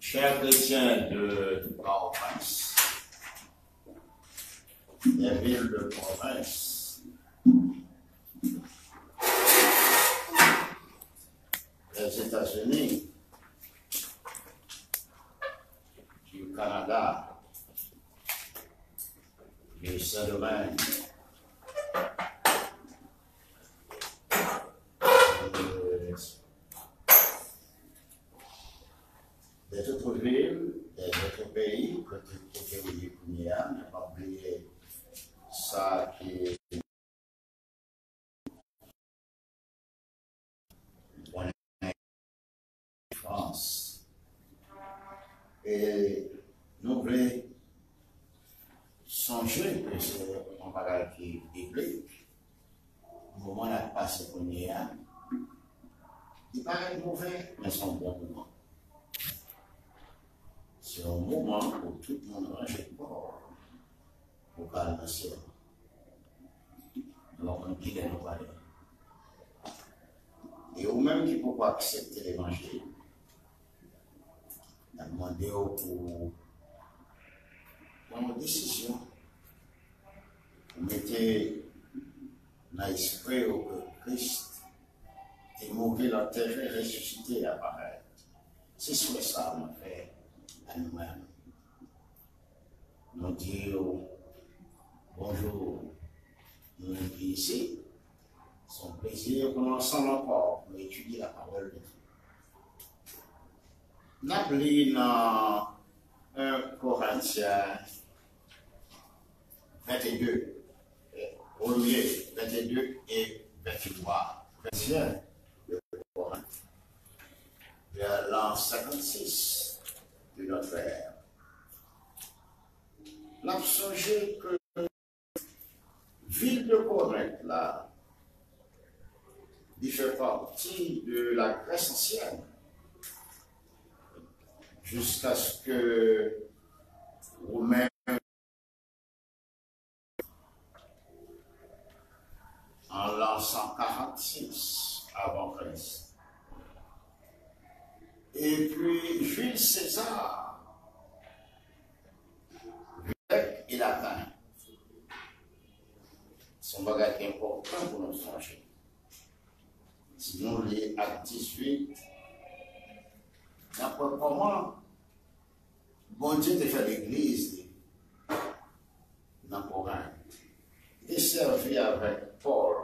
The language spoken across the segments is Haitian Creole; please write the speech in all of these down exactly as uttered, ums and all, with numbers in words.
Chers chrétiens de Port-au-Prince, des villes de province, des États-Unis, du Canada, du Saint-Domingue, de, de toute ville, de notre pays, kote, kote ou ye kounye a, men pa bliye sa ki Frans. E nou vle sonje ke se yon bagay ki biblik. Moman n ap pase kounye a, li parèt move, men se yon bon moman. Se yon moman pou tout moun ranje kò w pou w ka al nan syèl. Nou pa konn kilè nou prale. E ou menm ki poko aksepte levanjil, n ap mande w pou pran yon desizyon, pou mete nan espri w ke Kris te mouri, l antere, resisite, l aparèt. Se swè sa a mwen fè a nou menm. Nou di w bonjou, nou menm ki isi. Se yon plezi pou nou ansanm ankò pou nou etidye lapawòl de Dye. N ap li nan en Korentyen vennde, premye, vennde e venntwa. Korentyen, de Korent, vè lan senkannsis de notre ère. N ap sonje ke vil de Korent la, li fè pati de la Grès ansyèn, jiskaske Women an lan san karannsis avan Kris. Epi Jil Seza, Grèk e Laten. Se yon bagay ki enpòtan pou nou sonje. Si nou li Ak dizuit, n ap wè kòman Bondye te fè legliz li nan Korent. Li te sèvi avèk Pòl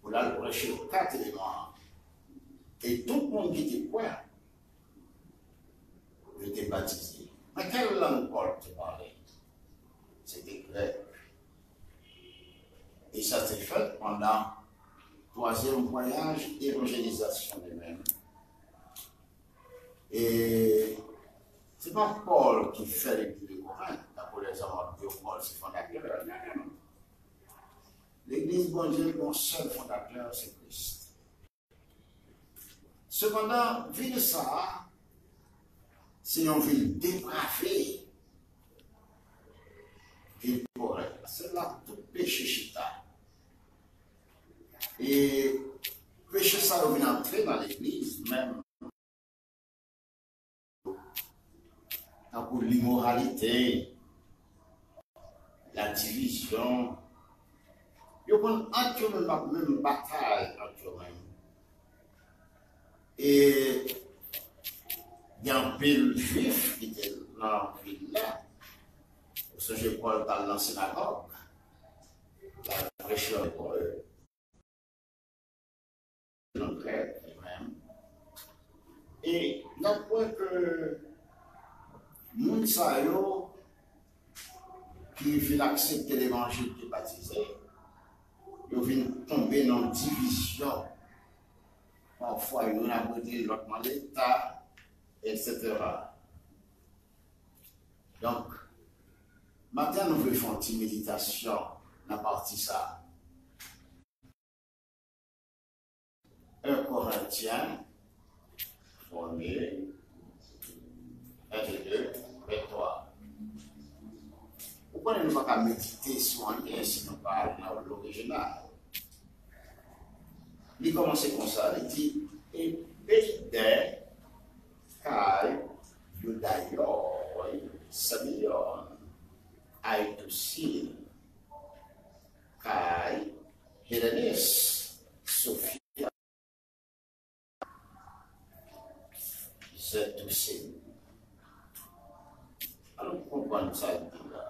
pou l al preche kat eleman an. E tout moun ki te kwè, yo te batize. Nan kèl lang Pòl te pale? Se te grèk. E sa te fèt pandan twazyèm vwayaj evanjelizasyon li menm. E se pa Pòl ki fè legliz de Korent, dapre lèzòm ap di w Pòl se fondatè. Legliz Bondye gen yon sèl fondatè, se Kris. Sepandan, vil sa a, se yon vil deprave, vil Korent. Se la tout peche chita. E peche sa yo vin antre nan legliz menm. Tankou limoralite, ladivizyon. Yo konn ant yo menm ap menm batay ant yo menm. E gen anpil Jwif ki te nan vil la. Ou sonje Pòl t al nan sinagòg, l al preche antre yo. Nan Grèk li menm. E n ap wè ke moun sa yo ki vin aksepte levanjil, ki batize, yo vin tonbe nan divizyon. Pafwa, youn ap rele lòt nan Leta, etsetera. Donk, maten an, nou vle fè yon ti meditasyon nan pati sa a. En Korentyen, premye, vennde, venntwa. Ou konnen nou pa ka medite sou anyen si nou pa al nan lorijinal. Li kòmanse konsa, li di, e peyi Dè, kay Zèt tou se. Ann konprann sa l di la.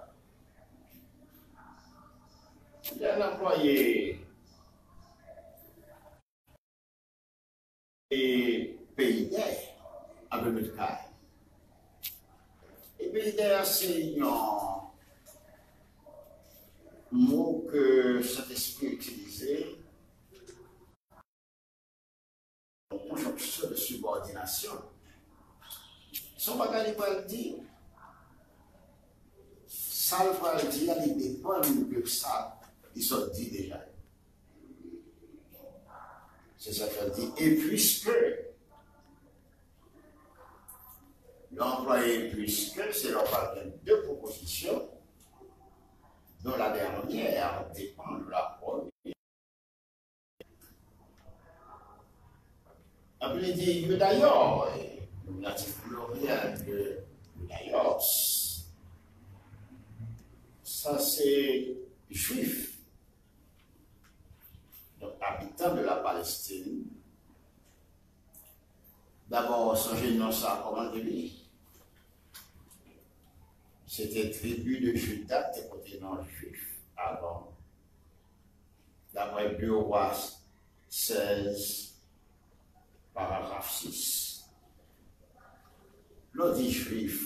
Lè l anplwaye e peyi dè, ann met kay. E peyi dè a se yon mo ke Sentespri itilize, yon konjonksyon de sibòdinasyon. Se yon bagay li pral di, sa l pral di a, li depann de sa li sot di deja. Se sa k fè l di, e piske. Lè w anplwaye piske, se lè w pral gen de pwopozisyon, dont la dernière dépend de la première. Epi li di, Yudayòs, nominatif pluriel de Yudayòs, sa se Jwif. Donk, habitan de la Palestine. Dabò, sonje non sa a kòman l te vini? Se te tribi de Jida ki te pote non Jwif avan. Daprè de Wa sèz, paragraf sis. Lè w di Jwif,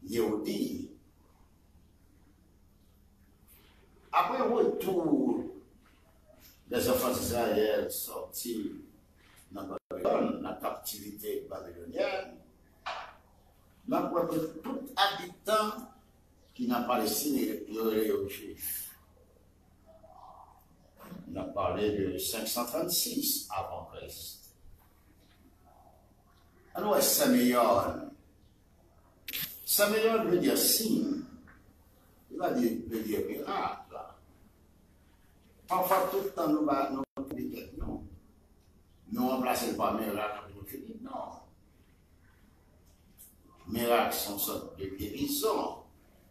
Yehudi, apre retou lèzanfan Izrayèl sòti nan Babilòn, nan kaptivite babilonyèn, n ap wè ke tout abitan ki nan Palestin, yo rele yo Jwif. N ap pale de senk san trannsis avan Kris. Ann wè Semeyòn. Semeyòn vle di siy. Li pa di, vle di mirak. Pafwa, tout tan nou ba, nou pile tèt nou. Nou ranplase l pa mirak, epi nou fini. Non. Mirak se yon sòt de gerizon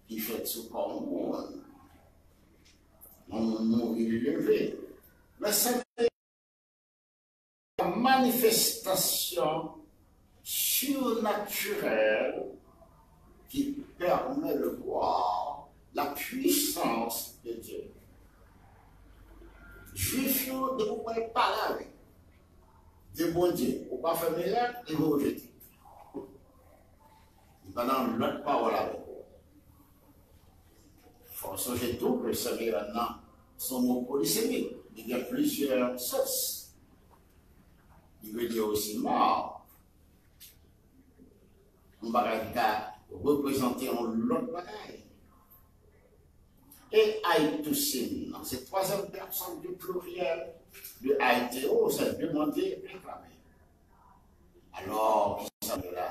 ki fèt sou kò yon moun. Yon moun mouri, li leve. Men sa se manifestasyon surnaturèl qui permet de voir la puissance de Dieu. Jwif yo, depi w wè pale avèk de Bondye, ou pa fè mirak, li voye w jete. Li pa nan lòt pawòl avèk ou. Fò w sonje tou ke Semeyòn nan se yon mo polisemik. Li gen plizyè sans. Li vle di osi mò. Yon bagay ki ka reprezante yon lòt bagay. E aitusin nan, se twazyèm pèsòn di pliryèl de aiteo, se demande, reklame. Alò, kisa nou la?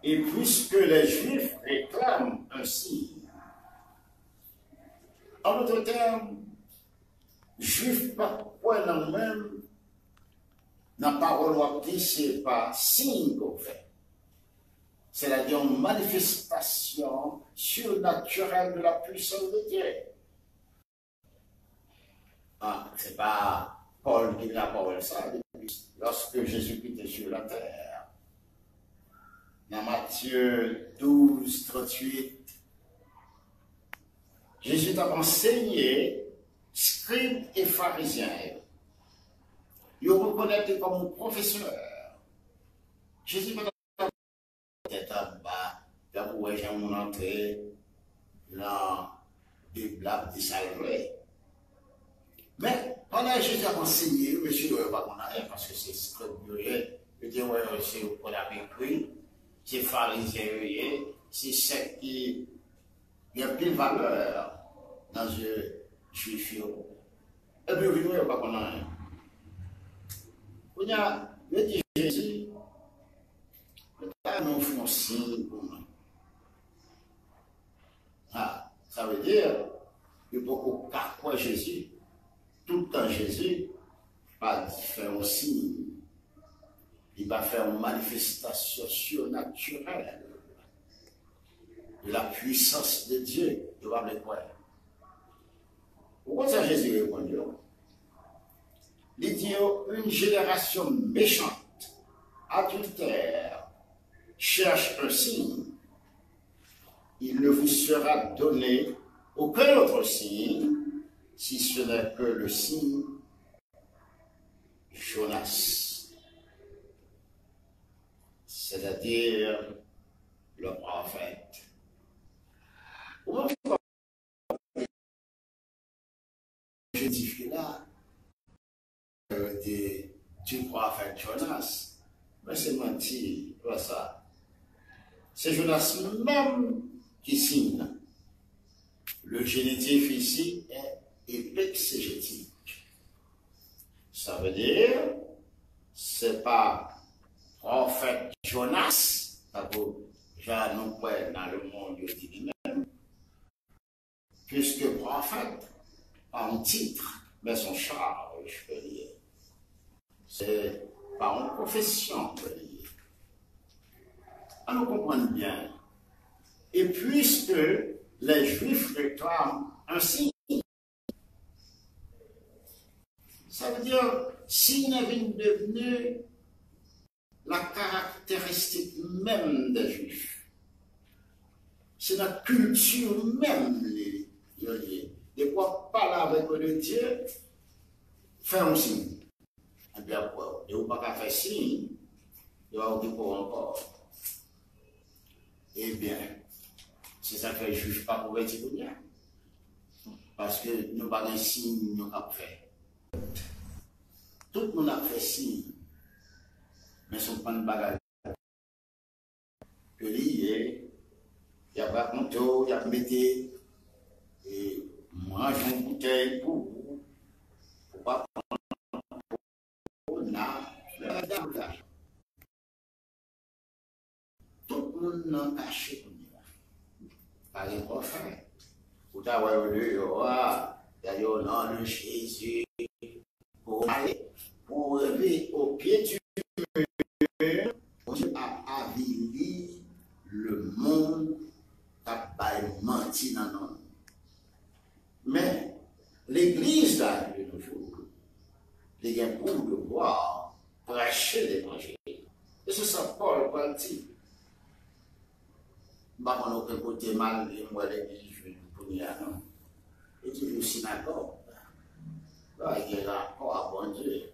Et puisque les Juifs réclament un signe. En d'autres termes, Jwif pa kwè nan menm nan pawòl w ap di se pa siy ke w fè. Sètadi yon manifestasyon surnaturèl de la puissance de Dieu. Ah, se pa Pòl ki di pawòl sa, depi lòske Jezi te sou latè. Nan Matye douz, tranntuit, Jezi t ap ansenye skrib e farizyen yo. Yo rekonèt li kòm yon pwofesè. Jezi pa t ap tèt anba, tankou w wè jan moun antre nan Bib la, ap di sa l vle. Men, pandan Jezi ap ansenye yo, mesye yo, yo pa konn anyen, paske se eskrib yo ye, yo te wè yo se yo k konn ap ekri, se farizyen yo ye, se sèk ki gen anpil valè nan zye Jwif yo. Epi yo vin wè yo pa konn anyen. Kounye a, yo di Jezi, "Mwen ta renmen w fè yon siy pou mwen." Ha, sa vle di, yo poko ka kwè Jezi. Tout tan Jezi pa fè yon siy, li pa fè yon manifestasyon surnaturèl de la puissance de Dieu, yo pa vle kwè. Ou konn sa Jezi reponn yo? Li di yo, une génération méchante adultère cherche un signe, il ne vous sera donné aucun autre signe si ce n'est que le signe Jonas, c'est-à-dire le prophète. Ou menm, je dis là, euh, de, du prophète Jonas. Men se manti, se pa sa. Se Jonas menm ki siy nan. Le génitif ici est épexégétique. Sa vle di, se pa pwofèt Jonas, tankou jan nou kwè nan le monde yo di li menm, puisque prophète, pa yon tit, men se yon chaj ke li ye. Se pa yon pwofesyon ke li ye. An nou konprann byen. Et puisque les Juifs réclament un signe, sa vle di, siy nan vin devni la karakteristik menm dè Jwif. Se nan kilti menm li, yo ye. Depi w ap pale avèk yo de Dye, fè yon siy. Epi y ap wè w. Depi w pa ka fè siy, yo pa okipe w ankò. Ebyen, se sa k fè Jwif pa konvèti kounye a. Paske nou pa gen siy nou k ap fè. Tout moun ap fè siy, men se yon bann bagay ke li ye, y ap rakonte w, y ap mete, e, m ranje yon boutèy pou ou, ou pa pran, ou na, men lajan. Tout moun nan kache kounye a. Pa gen pwofèt. Ou ta wè yo deyò a, y a di, au nom de Jésus, pou ale, pou rive au pied du mur, Bondye ap avili le monde k ap bay manti nan non l. Men, legliz la, de nos jours, li gen pou devwa preche levanjil. E se sa Pòl pral di. M pa konn okenn kote m al e m wè legliz jwe kounye a, non. Li toujou sinagòg. Bagay gen rapò a Bondye.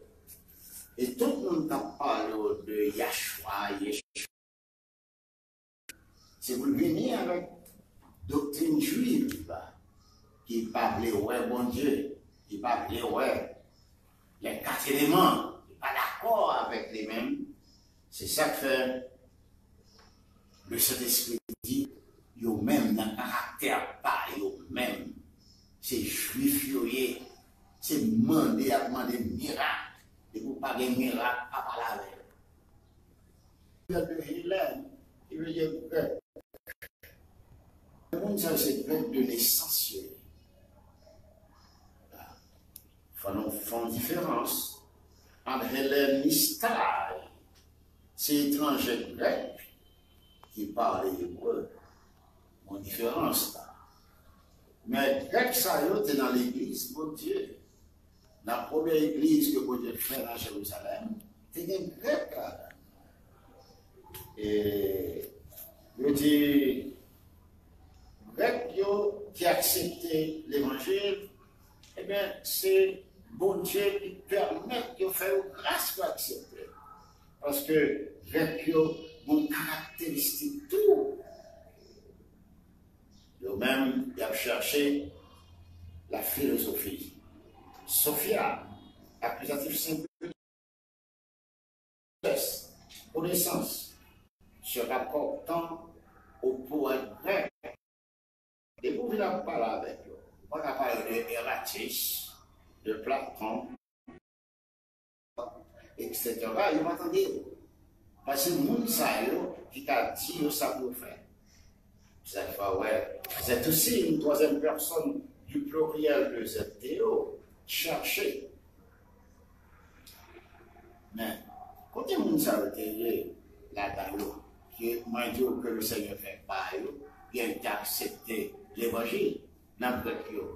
E tout moun k ap pale w de Yahshua, Yeshua, se pou l vini avèk doktrin jwif ki pa vle wè Bondye, ki pa vle wè les quatre éléments, ki pa dakò avèk li menm. Se sa k fè Lesentespri di, yo menm, nan karaktè pa yo menm, se Jwif yo ye, se mande y ap mande mirak. Depi w pa gen mirak, pa pale avè yo. Yo de Helèn, ki vle di Grèk. Moun sa yo se Grèk de nesans yo ye. Fò nou fè yon diferans ant Helèn, Nistay, se etranje grèk ki pale ebre. Yon diferans la. Men grèk sa yo te nan legliz Bondye. Nan premye legliz ke Bondye fè nan Jerizalèm, te gen grèk ladan. E yo di, grèk yo ki aksepte levanjil, ebyen, se Bondye ki pèmèt yo, fè yo gras pou aksepte. Paske grèk yo gen karakteristik tou. Yo menm, y ap chèche la filozofi. Sophia, akizatif senp, konesans, se rapò tan o powèt grèk. Depi w vin ap pale avèk yo, ou pa ka pale de Eratis, de Platon, etsetera, yo pa tande w. Paske moun sa yo ki ka di yo sa pou yo fè. Zèt, pa wè. Zèt osi, une troisième personne du pluriel de zèt, Théo, chercher. Men, kote moun sa yo te ye ladan yo, ke mwen di w ke le Senyè fè pa yo, byen te aksepte levanjil nan grèk yo?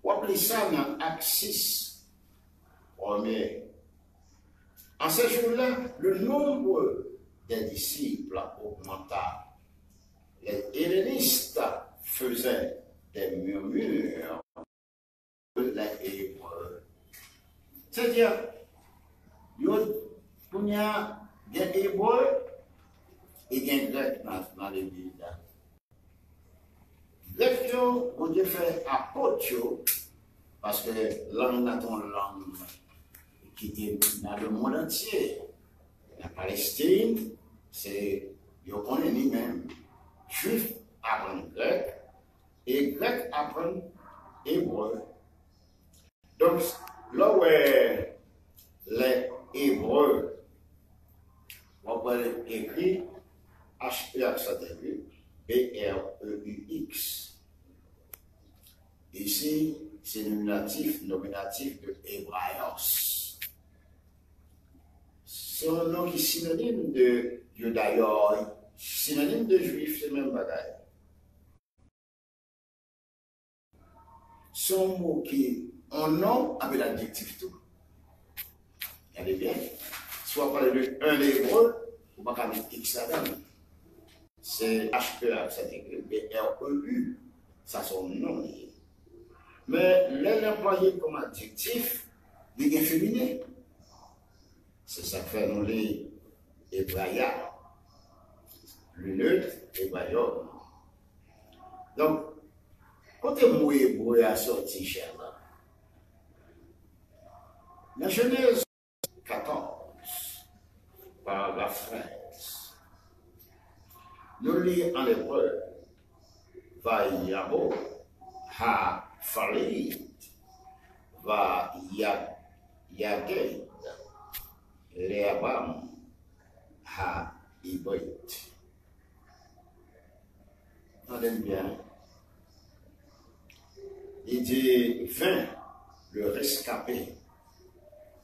W ap li sa nan Ak sis, premye En ces jours-là, le nombre des disciples augmenta. Les hellénistes faisaient des murmures contre les Hébreux. Sètadi, yo, kounye a, gen Ebre e gen Grèk nan, nan legliz la. Grèk yo, Bondye fè apot yo, paske lang nan te yon lang ki te nan lemonn antye. Nan Palestin, se, yo konnen li menm. Jwif aprann Grèk, e Grèk aprann Ebre. Donk, lè w wè les Hébreux, w ap wè l ekri H E aksan aigu, B R E U X. Isi, se nominatif, nominatif de Hebraios. Se yon non ki sinonim de Yudaioi, sinonim de Jwif, se menm bagay. Se yon mo ki yon non avèk adjektif tou. Gade byen. Si w ap pale de un Hébreu, ou pa ka met X ladan l. Se H E aksan aigu, B R E U. Sa se yon non li ye. Men lè l anplwaye kòm adjektif, li gen feminen. Se sa k fè nou li Ebraya. Le neutre, Ebrayòm. Donk, kote mo ebre a sòti, chè la? Nan Jenèz katòz, paragraf trèz, nou li an ebre, Vayavo ha falit, vayaged leAbram ha ibrit. Tande m byen. Li di, vint le rescapé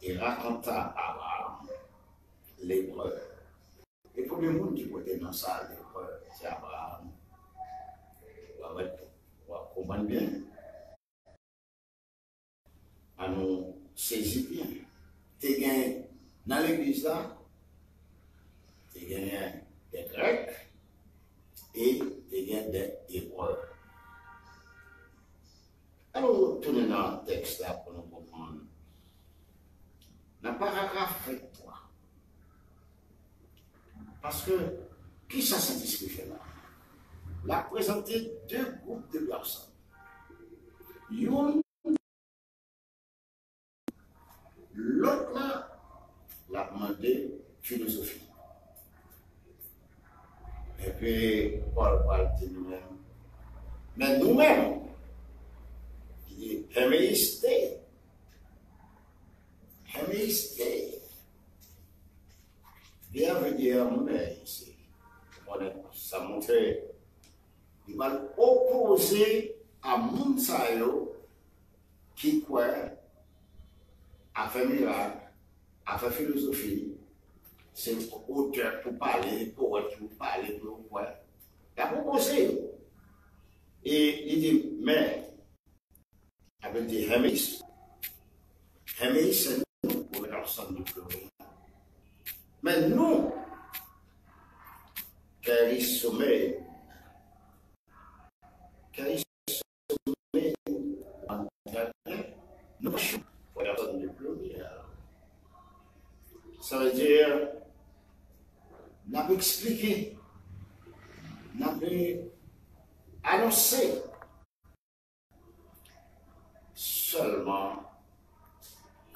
et raconta à Abraham l'Hébreu. E premye moun ki pote non sa a, Lebre, se Abraham. W ap, w ap konprann byen. An nou sezi byen. Te gen nan legliz la, te genyen de Grèk e te gen de Ebre. An nou tounen nan tèks la pou nou konprann. Nan paragraf venntwa, paske, kisa Sentespri fè la? L ap prezante de gwoup de pèsòn. Youn, lòt la, l ap mande filozofi. Epi, Pòl pral di nou menm, men nou menm, li di, hemeiste, hemeiste. Byen vle di, moun isi. Konnen sa montre, li pral opoze a moun sa yo ki kwè afè mirak, afè filozofi, se otè pou pale, powèt pou pale, pou yo kwè. L ap opoze yo. E li di, men, avèk de Hermes. Hermes, se nou, pou met ansanm de pluriel. Men nou, kerisome, kerisome, nou pa chou, pou met ansanm de pluriel. Sa vle di, n ap eksplike, n ap anonse sèlman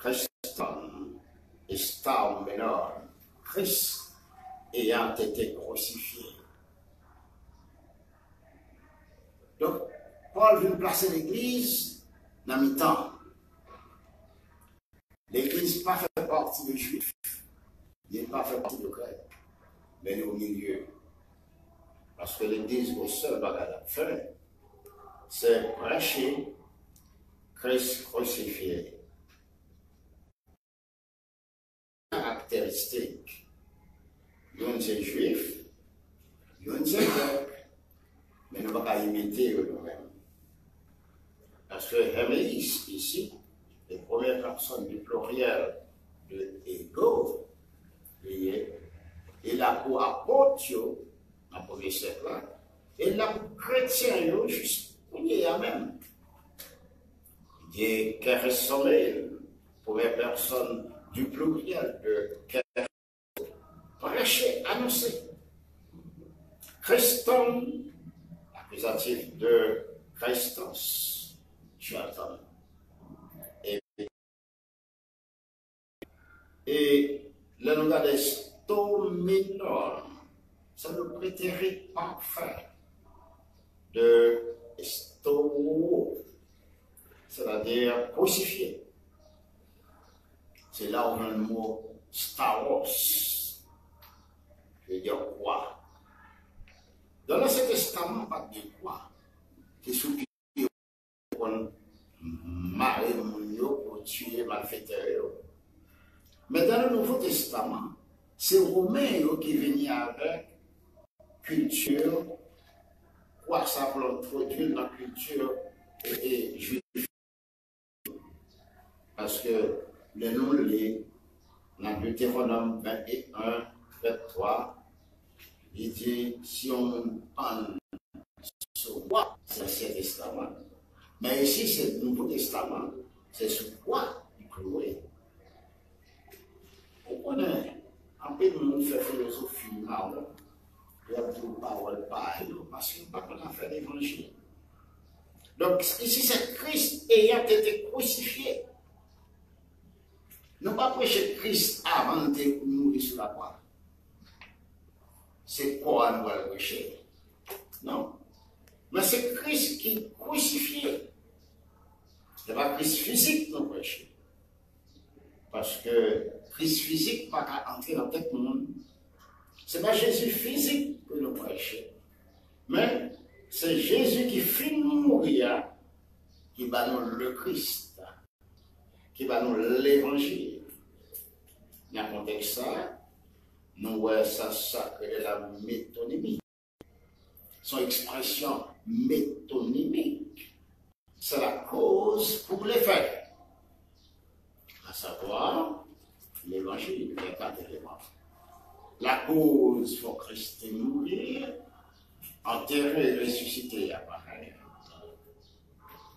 Christum stamen, Christ ayant été crucifié. Donk, Pòl vin plase legliz nan mitan. Legliz pa fè pati de Jwif, li pa fè pati de Grèk, men li o milye. Paske legliz, yon sèl bagay l ap fè, se preche Kris krisifye. Karakteristik. Youn se Jwif, youn se Grèk. Men nou pa ka imite yo nou menm. Paske Hermes isi, le premye pèsòn di pliryèl de ego, pou apot yo nan premye syèk la, e l la pou kretyen yo jis kounye a menm. Li te kè fè somèy pou mè pèsòn di pliryèl de kè preche, anonse. Christum, akizatif de Christus, Jonathan. E, e lè nou gade Stominor, se le prétérit parfait de storo, sètadi krusifye. Se la ou jwenn mo staros, ki vle di kwa. Nan Ansyen Testaman, pa t gen kwa. Se sou pye yo konn mare moun yo pou tiye malfetè yo. Men nan Nouvo Testaman, se Women yo ki vini avèk kilti kwa sa pou l entwodui l nan kilti, e, e, jwif. Paske lè nou li nan Detewonòm venteyen, venntwa, li di, si yon moun pann sou kwa, se Ansyen Testaman. Men isi, se Nouvo Testaman, se sou kwa li kloure. Ou konnen, anpil moun fè filozofi mawon, y ap di w pawòl pa yo, paske yo pa konn afè levanjil. Donk, isi se Christ ayant été crucifié. Nou pa preche Kris avan l te mouri sou lakwa. Se kò a nou pral preche. Non. Men se Kris ki krisifye. Se pa Kris fizik nou preche. Paske Kris fizik pa ka antre nan tèt moun. Se pa Jezi fizik ke nou preche. Men se Jezi ki fin mouri a, ki ba nou le Christ, ki ba nou levanjil. Nan kontèks sa, nou wè sa, sa k rele la metonimi. Se yon ekspresyon metonimik. C'est la cause pour l'effet. À savoir, levanjil, les quatre éléments. Lakoz fò Kris te mouri, antere, resisite, aparèt.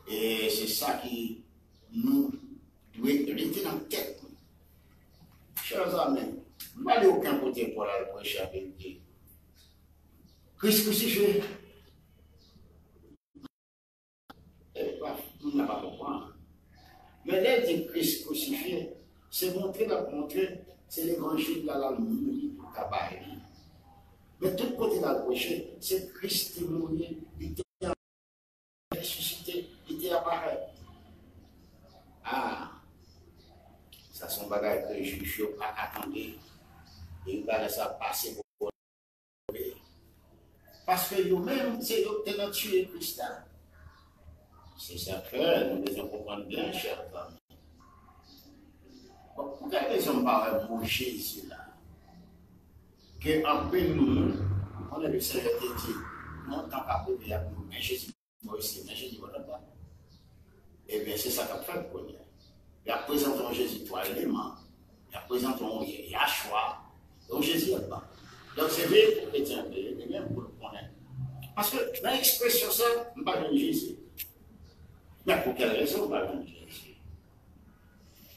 E se sa ki nou dwe rete nan tèt nou. Chè zanmi, m pa li okenn kote Pòl al preche avèk di Kris krisifye. E pa, moun nan pa konprann. Men lè l di Kris krisifye, se montre l ap montre se levanjil la l al mouri pou l ka bay li. Men tout kote l al preche, se Kris te mouri, li te resisite, li te aparèt. Ah, sa se yon bagay ke jij yo pa ka tande. E yon bagay sa pase pou Paske yo menm, se yo ki te nan tiye Kris la. Se sa k fè nou bezwen konprann byen, chè zanmi. Bon, pou kèl rezon m pa wè mo Jezi la? Ke anpil moun, konnen le Senyè te di, nan tan k ap rive, y ap di, men Jezi Moyiz, men Jezi pa t la. Ebyen, se sa k ap fèt kounye a. Y ap prezante yon Jezi twa eleman. Y ap prezante yon Yachwa, yon Jezi anba. Donk, se veye pou kretyen an ye, li menm pou l konnen. Paske nan ekspresyon sa, m pa jwenn Jezi. Men pou kèl rezon m pa jwenn Jezi?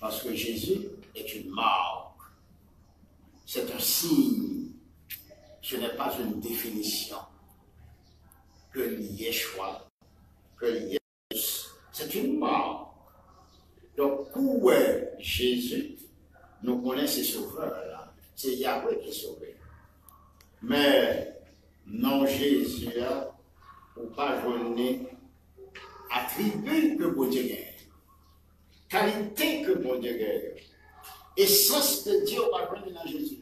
Paske Jezi est une marque. C'est un signe. Ce n'est pas une définition. Que l Yeshua, que l Yesus, c'est une marque. Donk, pou w wè Jezi, nou konnen se Sovè la. Se Yahweh ki sove. Men, non Jezi a, ou pa jwenn ni atribi ke Bondye genyen. Kalite ke Bondye genyen. Esans de Dye ou pa jwenn li nan Jezi.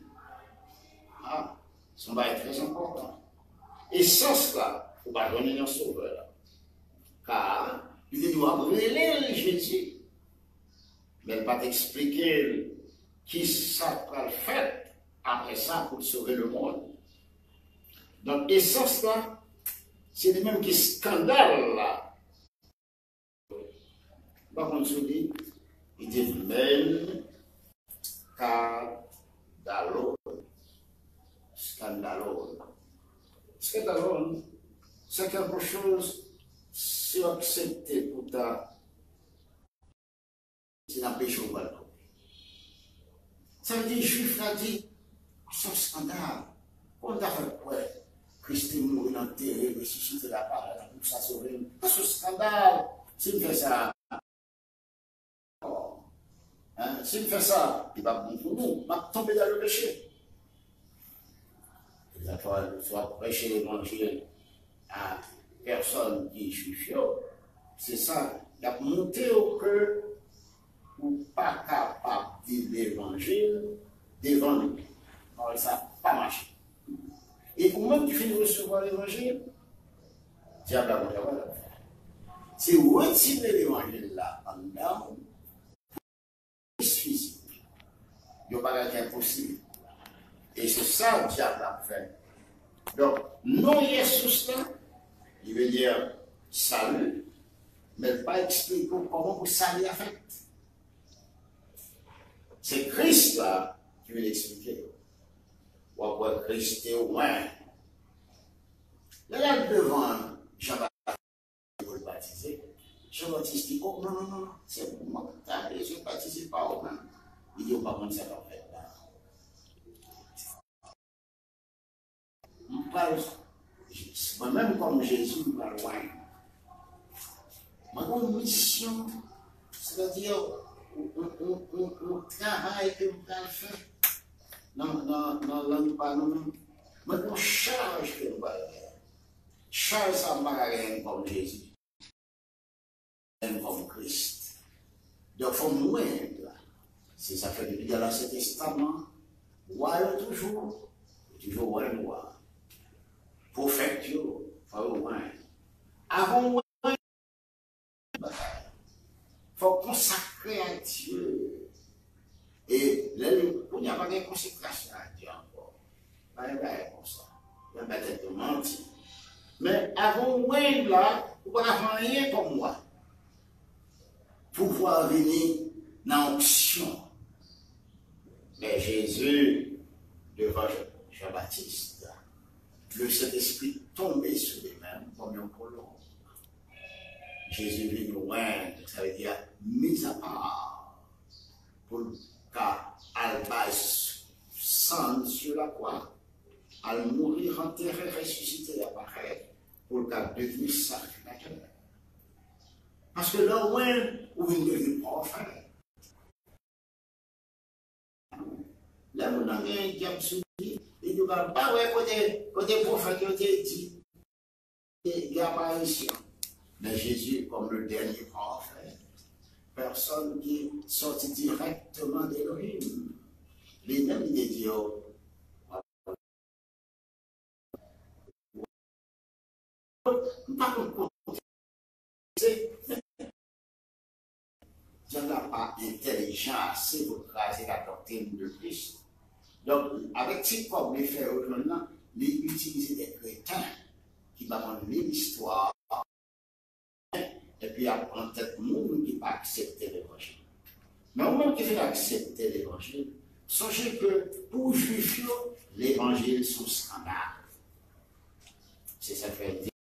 Ah, se yon bagay trè enpòtan. Esans la, ou pa jwenn li nan Sovè la. Ka, li te di w ap rele l Jezi. Men l pa t eksplike l ki sa k pral fèt apre sa pou l sove lemonn. Donk, esans la, se li menm ki eskandal la. M pa konn si w li, li te men kadalon. Scandalon. Scandalon, c'est quelque chose, si w aksepte pou ta, se nan peche w pral tonbe. Sa vle di, Jwif la di, se yon eskandal. Kòman w ta fè kwè Kris te mouri, l antere, resisite, l ap pale, l ap sa sove m? Se yon eskandal. Si m fè sa, Hein, si m fè sa, li p ap bon pou nou. M ap tonbe nan le peche. Egzakteman, si w ap preche levanjil a pèsòn ki jwif yo, se sa, y ap montre w ke ou pa kapab viv levanjil devan li. Pawòl sa pa mache. E ou menm ki fin resevwa levanjil, dyab la gon travay l ap fè. Se retire levanjil la anndan w, fizik. Yon bagay ki enposib. E se sa dyab la ap fè. Donk, non Yesus la, li vle di sali, men l pa eksplike w kòman pou sali a fèt. Se Kris la ki vin eksplike yo. W ap wè Kris te wen. Lè l al devan Jan Batis pou l batize, Jan Batis di, "O, non, non, non, non, se mwen ki ta bezwen batize pa ou menm." Li di, "Ou pa konn sa k ap fèt la." M pral, mwen menm kòm Jezi, m pral wany. Mwen gen yon misyon, sètadi yon, yon, yon, yon, yon travay ke m pral fè nan, nan, nan lang pa nou menm. Mwen gen yon chaj ke m pral fè. Chaj sa a m pa ka genyen kòm Jezi. Menm kòm Kris. Donk, fò m wè la. Se sa k fè depi nan Ansyen Testaman, wa yo toujou, yo toujou wè wa. Pwofèt yo, fò yo wè. Avan w wè, fò w konsakre a Dye. E lè li, kounye a pa gen konsekrasyon a Dye ankò. Pa gen bagay konsa. Yo bay tèt yo manti. Men avan w wè l la, ou pa ka fè anyen kòm wa. Pouvwa vini nan onksyon. Lè Jezi devan Jan, Jan Batis, le Sentespri tonbe sou li menm kòm yon kolon. Jezi vin wen, sa vle di miz apa. Pou l ka al bay san l sou lakwa, al mouri, antere, resisite, l ap parèt, pou l ka devni sakrifikatè. Paske lè w wen, ou vin devni pwofèt. Lè moun nan gen dyab sou li, li di w pa wè kote, kote pwofèt yo te di, e gen aparisyon. Men Jezi, kòm le dènye pwofèt, pèsòn ki sòti dirèkteman de Elohim, li menm li te di yo, m pa konn kote se, men dyab la pa entèlijan ase pou l kraze la doktrin de Kris. Donk, avèk ti kòb li fè yo jwenn nan, li itilize de kreten ki pa konn li listwa, epi ap pran tèt moun ki pa aksepte levanjil. Men ou menm ki fin aksepte levanjil, sonje ke pou jwif yo, levanjil se yon eskandal. Se sa k fè l di,